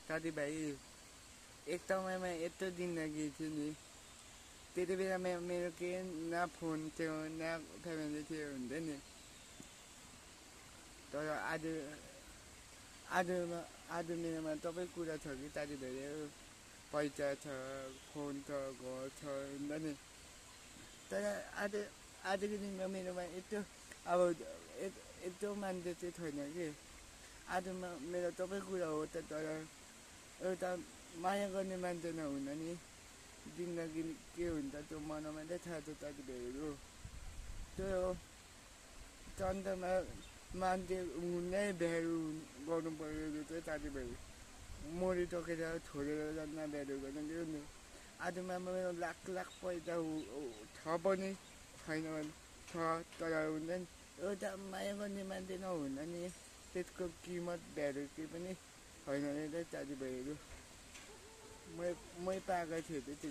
साथीभाइ एक समयमा यत्रो जिन्दगी थियो नि, त्यति बेला मेरो के न फोन थियो न फ्यामिली थियो हुन्छ नि। तर आज मेरोमा सबै कुरा छ कि साथीभाइ, पैसा छ, फोन छ, घर छ हुन्छ नि। तर आजको दिनमा मेरोमा यत्रो मान्छे चाहिँ छैन कि। आज मेरो सबै कुरा हो तर एउटा माया गर्ने मान्छे नहुन नि जिन्दगी के हुन्छ त्यो मलाई मात्रै थाहा छ साथीभाइहरू। त्यो हो चन्द्रमा मान्छे हुनै भ्यालु गर्नु पर्यो चाहिँ साथीभाइ, मरिसकेर छोडेर जान्न भ्यालु गर्न के हुनु। आजमा मेरो लाख पैसा छ पनि छैन छ, तर हुन्छ नि एउटा माया गर्ने मान्छे नहुन नि त्यसको किमत भ्यालु केही पनि छैन रहेछ साथीभाइहरू। मै पाएको थिएँ त्यति